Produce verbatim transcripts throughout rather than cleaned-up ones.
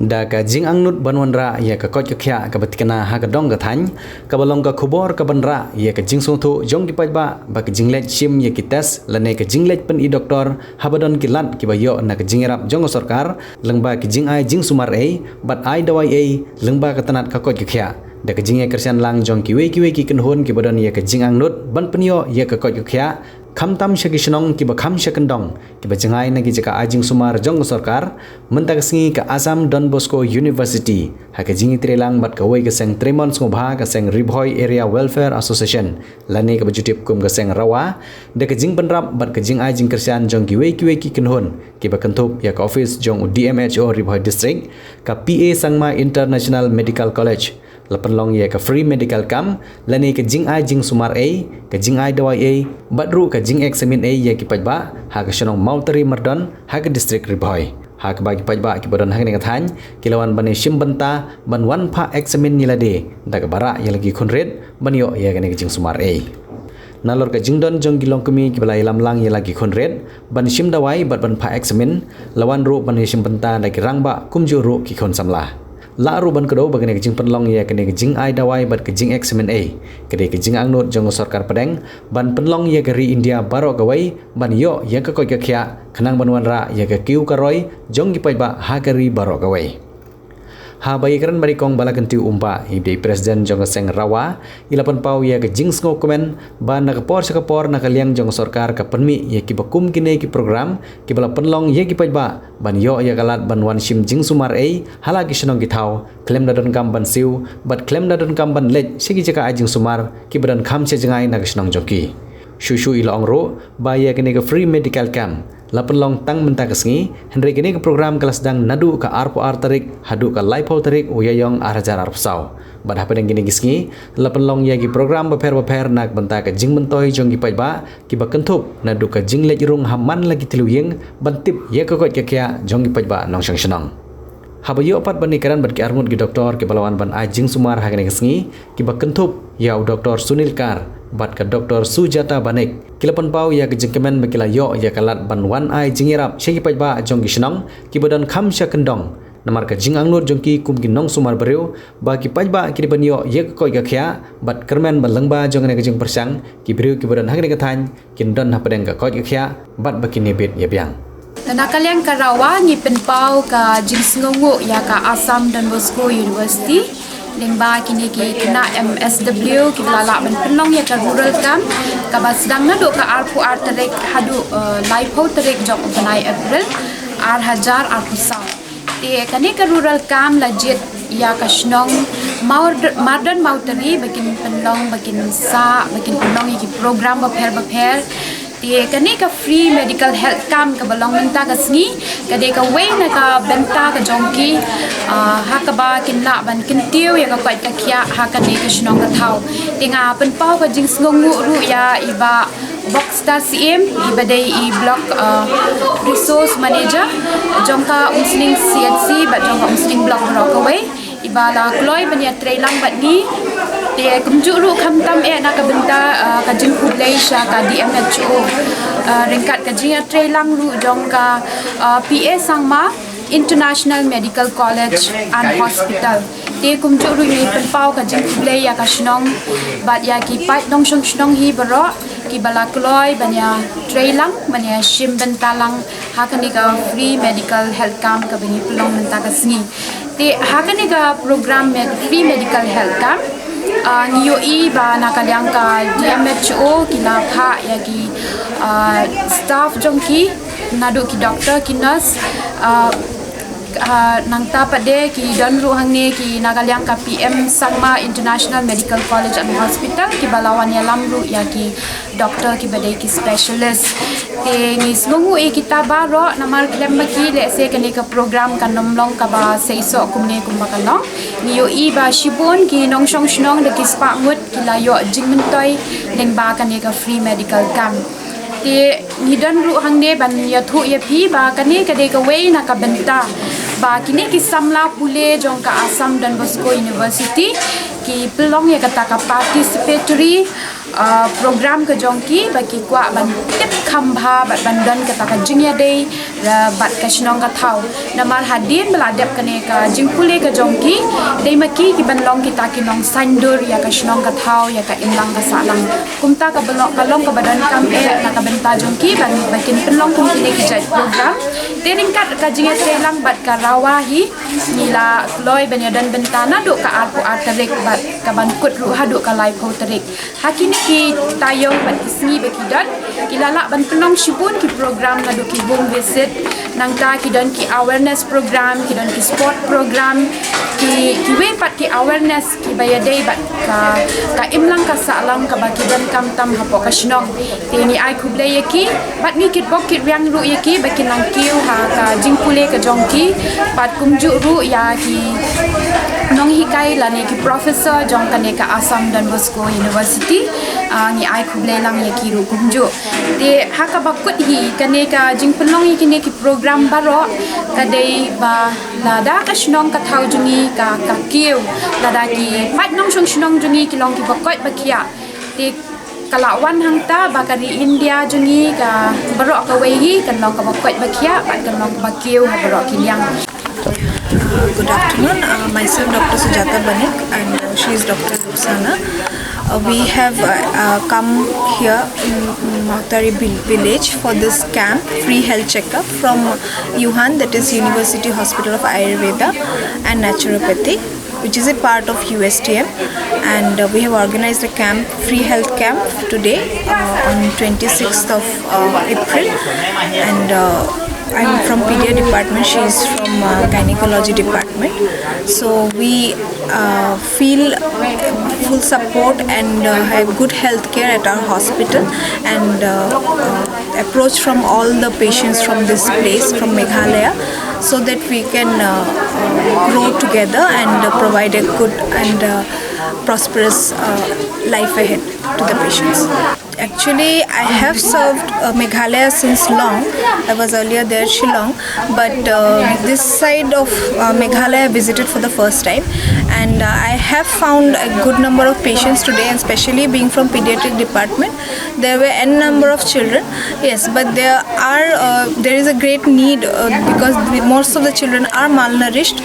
Da ka jingangnud ban wanrah ïa ka koit ka khiah kaba tikna ha ka dong ka thaiñ, kaba long ka khubor kaban rah ïa ka jingsngewthuh jong ki paidbah ba ka jingleit shim ïa ki test lane ka jingleit pyni doktor haba don ki lad kiba ïoh na ka jingïarap jong ka sorkar lyngba ki jingai jingsumar ei bad ai dawai ei lyngba ka tnat ka koit ka khiah, da ka jingïakyrshan lang jong kiwei kiwei ki kynhun kiba don ïa ka jingangnud ban pynïoh ïa ka koit ka khiah, khamtam sha ki shnong kiba kham sha kyndong kiba jngai na ki jaka ai jingsumar jong ka sorkar. Mynta ka sngi ka Assam Don Bosco University ha ka jingïatreilang bad kawei ka seng treimon sngewbha, ka seng Ri Bhoi Area Welfare Association lane kaba ju tip kum ka seng RAWA, da ka jingpynrap bad ka jingai jingkyrshan jong kiwei kiwei ki kynhun kiba kynthup ïa ka ophis jong u DMHO Ri Bhoi District, ka PA Sangma International Medical College, la pynlong ïa ka free medical camp lane ka jingai jingsumar ei, ka jingai dawai ei bad ruh ka jingexamine ei ïa ki paidbah ha ka shnong Mawtari Myrdon ha ka district Ri Bhoi, ha kaba ki paidbah kiba don ha kane ka thaiñ ki la wan ban ïashim bynta ban wan phah examine ïa lade da kaba rah ïa la ki khun rit ban ïoh ïa kane ka jingsumar ei. Nalor ka jingdon jong ki longkmie kiba la ïalam lang ïa la ki khun rit ban shim dawai bad ban phah examine, la wan ruh ban ïashim bynta da ki rangbah kumjuh ruh ki khun samla. Lah ruh ban kdew ba kane ka jingpynlong ïa kane ka jingai dawai bad ka jingexamine ei ka dei ka jingangnud jong ka sorkar pdeng ban pynlong ïa ka ri India baroh kawei ban ïoh ïa ka koit ka khiah khnang ban wanrah ïa ka kiew ka roi jong ki paidbah ha ka ri baroh kawei. Haba ïakren bad i kong Balakyntiew Umbah, iba dei president jong ka seng RAWA, i la pynpaw ïa ka jingsngewkmen ba na ka por sha ka por na ka liang jong ka sorkar ka pynmih ïa kiba kum kine ki program kiba la pynlong ïa ki paidbah ban ïoh ïa ka lad ban wan shim jingsumar ei ha la ki shnong ki thaw khlem da donkam ban siew bad khlem da donkam ban leit sha ki jaka ai jingsumar kiba don kham sha jngai na ka shnong jong ki. Shuh shuh i la ong ruh ba ïa kane ka free medical camp la pynlong tang mynta ka sngi, hynrei kane ka program ka la sdang naduh ka arphew ar tarik haduh ka laiphew tarik u Ïaïong ar hajar arphew saw. Bad hapdeng kine ki sngi la pynlong ïa ki program bapher bapher na ka bynta ka jingmyntoi jong ki paidbah kiba kynthup naduh ka jingleit rung ha man la ki tylli ïing ban tip ïa ka koit ka khiah jong ki paidbah nongshong shnong. Haba ïoh pat ban ïakren bad ki arngut ki doktor kiba la wan ban ai jingsumar ha kane ka sngi, kiba kynthup ïa u Doktor Sunil Kar bad ka Doktor Sujata Banik, ki la pynpaw ïa ka jingkmen ba ki la ïoh ïa ka lad ban wan ai jingïarap sha ki paidbah jong ki shnong kiba don kham sha kyndong, namar ka jingangnud jong ki kum ki nongsumar briew ba ki paidbah ki dei ban ïoh ïa ka koit ka khiah bad kyrmen ba lyngba jong kane ka jingpyrshang ki briew kiba don ha kane ka thaiñ kin don hapdeng ka koit ka khiah bad ba kin ïabit ïabiang. Na ka liang ka RAWA ngi pynpaw ka jingsngewnguh ïa ka Assam Don Bosco University lyngba kine ki khynnah MSW kiba la lah ban pynlong ïa ka rural camp kaba sdang naduh ka arphew ar tarik haduh, eh, laiphew tarik jong u bnai April ar hajar arphew saw. Te kane ka rural camp la jied ïa ka shnong Mawr-, Myrdon Mawtari ba kin pynlong, ba kin sah, ba kin pynlong ïa ki program bapher bapher. Te kane ka free medical health camp kaba long mynta ka sngi ka dei kawei na ka bynta ka jong ki, ah, ha kaba kin lah ban kyntiew ïa ka koit ka khiah ha kane ka shnong ka thaw. Te nga pynpaw ka jingsngewnguh ruh ïa i Bah Bokstar Syiem, iba dei i Block, uh, Resource Manager jong ka Umsning C H C bad jong ka Umsning Block baroh kawei, iba la kloi ban ïatreilang bad ngi. Te kumjuh ruh khamtam eh na ka bynta, uh, ka jingkhublei sha ka D M H O, uh, ryngkat ka jingïatreilang ruh jong ka, uh, P A Sangma International Medical College and Hospital. Te kumjuh ruh ngi pynpaw ka jingkhublei ïa ka shnong bad ïa ki paid nongshong shnong hi baroh kiba la kloi ban ïatreilang, ban ïashim bynta lang ha kane ka free medical health camp kaba ngi pynlong mynta ka sngi. Te ha kane ka program med-, free medical health camp, ah, ngi ïohi ba na ka liang ka D M H O ki la phah ïa ki, ah, staff jong ki, naduh ki doctor, ki nurse, ah, ah, nangta pat de ki don ruh hangne ki na ka liang ka P M Sangma International Medical College and Hospital kiba la wan ïalam ruh ïa ki doctor kiba dei ki specialist. Te ngi sngewnguh ïa kita baroh namar khlem ba ki lehse kane ka program kan ym long kaba seisoh kumne kumba ka long. Ngi ïohi ba shibun ki nongshong shnong da ki spah ngut ki la ïoh jingmyntoi lyngba kane ka free medical camp. Te ngi don ruh hangne ban ïathuh ïa phi ba kane ka dei kawei na ka bynta ba kine ki samla pule jong ka Assam Don Bosco University ki pynlong ïa kata ka participatory, Uh, program ka jong ki ba ki kwah ban tip kham bha bad ban don kata ka jingïadei, uh, bad ka shnong ka thaw. Namar hadien ba la dep kane ka jingpule ka jong ki, dei ma ki ki ban long kita ki nongsaindur ïa ka shnong ka thaw, ïa ka imlang ka sahlang. Kumta ka ba long, ka long kaba donkam eh na ka bynta jong ki ban, ba kin pynlong kum kine ki jait program. Te ryngkat ka jingïatreilang bad ka Rawa hi, ngi la kloi ban ïadon bynta naduh ka arphew ar tarik bad ka ban kut ruh haduh ka laiphew tarik. Ha kine ki taïew bad ki sngi ba ki don, ki la lah ban pynlong shibun ki program naduh ki home visit, nangta ki don ki awareness program, ki don ki sport program, ki, kiwei pat ki awareness kiba ïadei bad ka, ka imlang ka sahlang kaba ki donkam tam hapoh ka shnong. Te ngi ai khublei ïa ki, bad ngi kitbok kitrwiang ruh ïa ki ba kin nang kiew ha ka jingpule ka jong ki, bad kumjuh ruh ïa ki nonghikai lane ki professor jong kane ka Assam Don Bosco University. Ah, ngi ai khublei lang ïa ki ruh kumjuh. Te ha kaba kut hi, kane ka jingpynlong ïa kine ki program baroh ka dei ba lada ka shnong ka thaw jong ngi ka, ka kiew, lada ki paid nongshong shnong jong ngi ki long kiba koit ba khiah, te ka la wan hangta ba ka ri India jong ngi ka baroh kawei hi kan long kaba koit ba khiah bad kan long kaba kiew ha baroh ki liang. Uh, good afternoon. Uh, myself, Doctor Sujata Banik, and uh, she is Doctor Rukhsana. Uh, we have uh, uh, come here in Mahtari vil- village for this camp, free health checkup from UHAN, that is University Hospital of Ayurveda and Naturopathy, which is a part of USTM. And uh, we have organized a camp, free health camp, today uh, on twenty-sixth of uh, April. And uh, I'm from pediatric department. She is from uh, gynecology department. So we uh, feel full support and uh, have good health care at our hospital, and uh, uh, approach from all the patients from this place, from Meghalaya, so that we can uh, uh, grow together and uh, provide a good and uh, prosperous uh, life ahead to the patients. Actually, I have served uh, Meghalaya since long. I was earlier there, Shillong, but uh, this side of uh, Meghalaya I visited for the first time, and uh, I have found a good number of patients today, and especially being from pediatric department, there were n number of children. Yes, but there are uh, there is a great need uh, because the, most of the children are malnourished,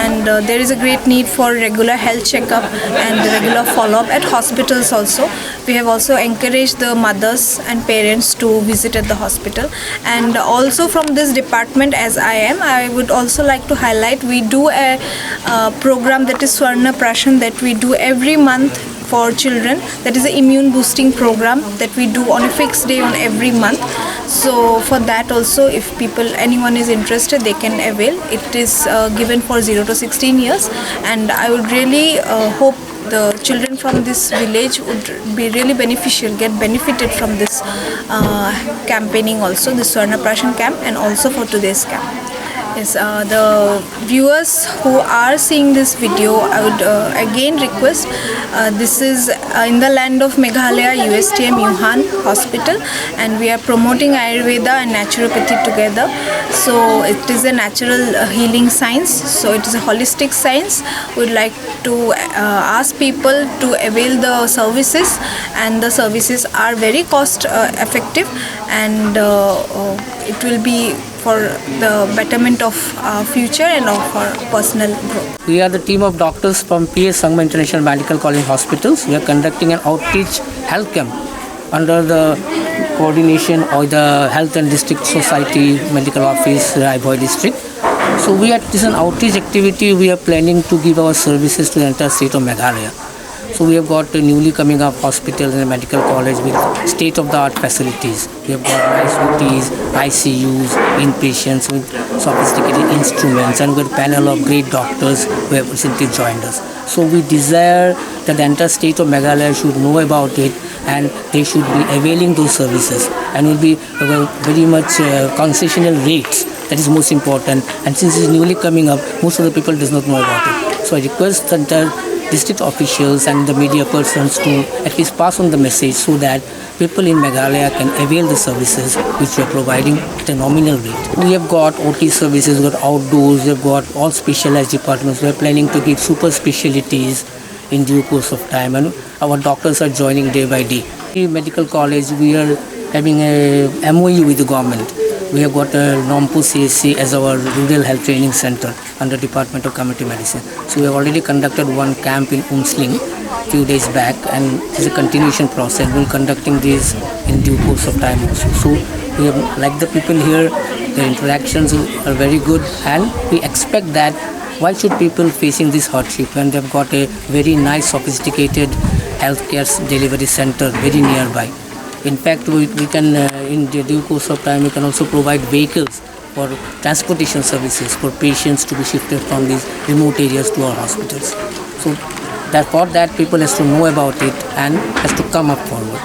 and uh, there is a great need for regular health checkup and regular follow-up at hospitals also. We have also encouraged the mothers and parents to visit at the hospital. And also from this department, as I am, I would also like to highlight we do a uh, program, that is Swarna Prashan, that we do every month for children, that is an immune boosting program that we do on a fixed day on every month. So for that also, if people, anyone is interested, they can avail. It is uh, given for zero to sixteen years, and I would really uh, hope the children from this village would be really beneficial, get benefited from this uh, campaigning also, this Swarna Prashan camp, and also for today's camp. Yes, uh, the viewers who are seeing this video, I would uh, again request, uh, this is uh, in the land of Meghalaya, USTM Yuhan Hospital, and we are promoting Ayurveda and naturopathy together. So it is a natural uh, healing science, so it is a holistic science. We would like to uh, ask people to avail the services, and the services are very cost uh, effective, and uh, uh, it will be for the betterment of our future and of our personal growth. We are the team of doctors from P S Sangma International Medical College Hospitals. We are conducting an outreach health camp under the coordination of the Health and District Society Medical Office, Rai Bhoi District. So we are, this is an outreach activity we are planning to give our services to the entire state of Meghalaya. So we have got a newly coming up hospital and a medical college with state-of-the-art facilities. We have got nice O Ts, I C Us, inpatients with sophisticated instruments, and with a panel of great doctors who have recently joined us. So we desire that the entire state of Meghalaya should know about it, and they should be availing those services. And will be uh, very much uh, concessional rates. That is most important. And since it's newly coming up, most of the people does not know about it. So I request the entire district officials and the media persons to at least pass on the message so that people in Meghalaya can avail the services which we are providing at a nominal rate. We have got O T services, we've got outdoors, we've got all specialized departments. We are planning to give super specialities in due course of time, and our doctors are joining day by day. Medical College, we are having a M O U with the government. We have got a Nongpoh C H C as our rural health training center under Department of Community Medicine. So we have already conducted one camp in Umsling few days back, and it's a continuation process. We'll conducting this in due course of time also. So we have, like, the people here, their interactions are very good, and we expect that why should people facing this hardship when they've got a very nice, sophisticated healthcare delivery center very nearby? In fact, we, we can, uh, in the due course of time, we can also provide vehicles for transportation services for patients to be shifted from these remote areas to our hospitals. So that, for that, people has to know about it and has to come up forward.